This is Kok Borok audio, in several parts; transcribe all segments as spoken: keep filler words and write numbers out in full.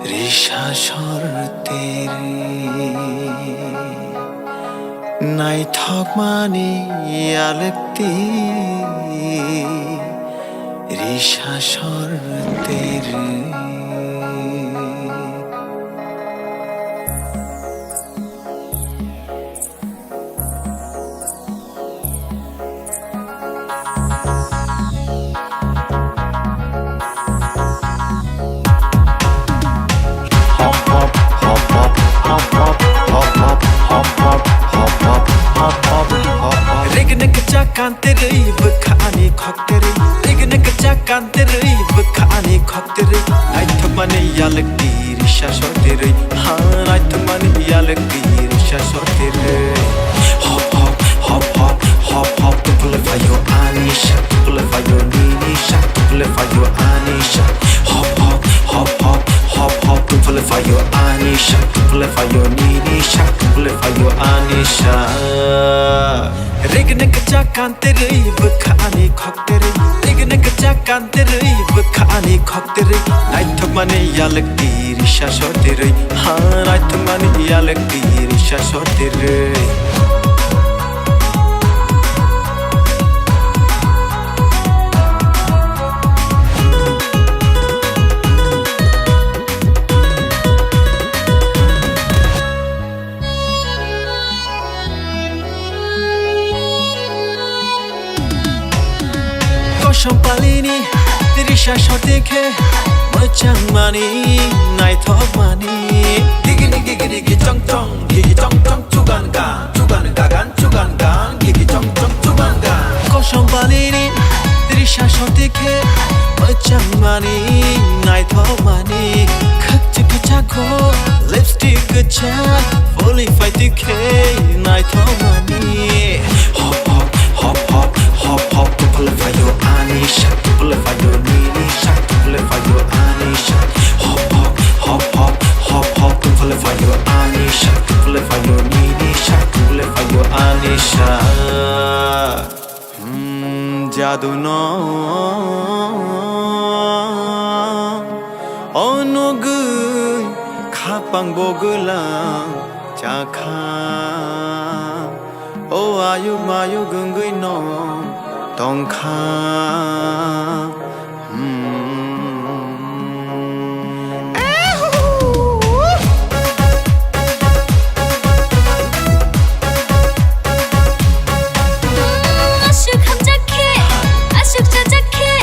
Risa sor tere naithok mani yalekti risa sor tere. Regnek cha kanterei bwkha ani khokterei. Regnek cha kanterei bwkha ani khokterei. Naithokmani yalekti risa sorterei. Ha, naithokmani yalekti risa sorterei. Hop hop hop hop hop hop, tupule phaio ani sha, tupule phaio nini sha, tupule phaio ani sha. Hop hop hop hop hop hop, tupule phaio ani sha, tupule phaio nini sha, tupule phaio ani sha. Regnek cha kanterei bwkha ani khokterei. Regnek cha kanterei bwkha ani khokterei. Naithokmani yalekti risa sorterei. Ha, naithokmani yalekti risa sorterei. Kosom palini risa sote khe mwchang mani, naithok mani. Gigini gigini gichong chong, gigi chong chong, chugan gan, chugan gagan, chugan gan, gigi chong chong, chugan gan. Kosom palini risa sote khe mwchang mani, naithok mani. Khakchi kachako lipstick kachak, fully fight khe naithok mani. Hop hop hop hop hop hop, tupule phaio ani sha, tupule phaio nini sha, tupule phaio ani sha. Hop hop hop hop hop hop, tupule phaio ani sha, tupule phaio nini sha, tupule phaio ani sha. Hmm, jadu no onogwi khapang bogwlang chakha. O ayuk mayuk wngwi no tongkha. Hmm. Aswk hamjak khe, aswk chajak khe,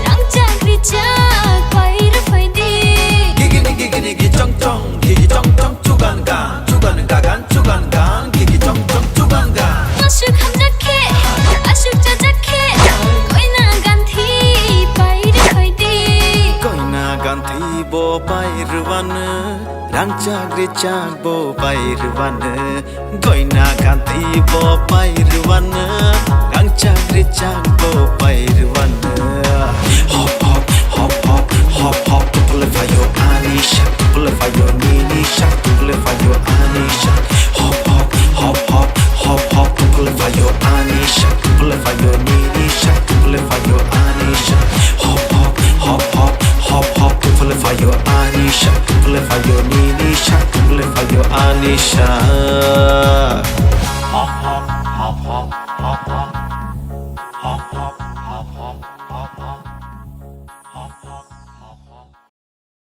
rang chak ri chak pai rw phai di. Gigini gigini gichong chong, gigi chong chong, chugan gan, chugan gagan, chugan gan, gigi chong chong, chugan gan. Aswk hamjak khe, aswk chajak khe, koina ganthi pai rw phai di. Koina ganthi bo pai rwano, rang chak ri chak bo pai rwano. Koina ganthi bo pai rwano, rang chak ri chak bo pai rwano.